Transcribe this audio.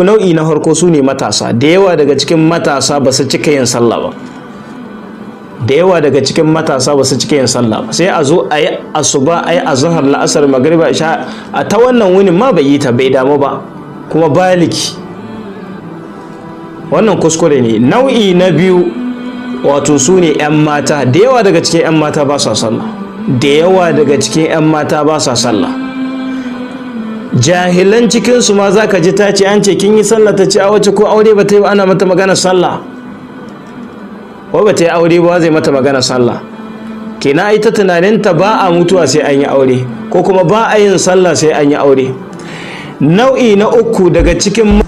Nau'i na farko su ne matasa. Da yawa daga cikin matasa ba su cika yin sallah ba. Da yawa daga cikin matasa ba su cika yin sallah ba. Sai a zo a yi asuba, a yi azahar, la'asar, magriba, isha, a ta wannan wunin ma bai yi ta, bai damu ba, kuma baliki. Wannan kuskure ne. Nau'i na biyu, wato su ne 'yan mata. Da yawa daga cikin 'yan mata ba sa sallah. Da yawa daga cikin 'yan mata ba sa sallah. Jahilan cikinsu ma za ka ji ta ce, an ce, "Kin yi sallah?" Ta ce, "A wace ko aure ba ta yi ba, ana mata magana sallah. Wai ba ta yi aure ba, zai mata magana sallah?" Kenan ita tunaninta ba a mutuwa sai an yi aure, ko kuma ba a yin sallah sai an yi aure. Nau'i na uku daga cikin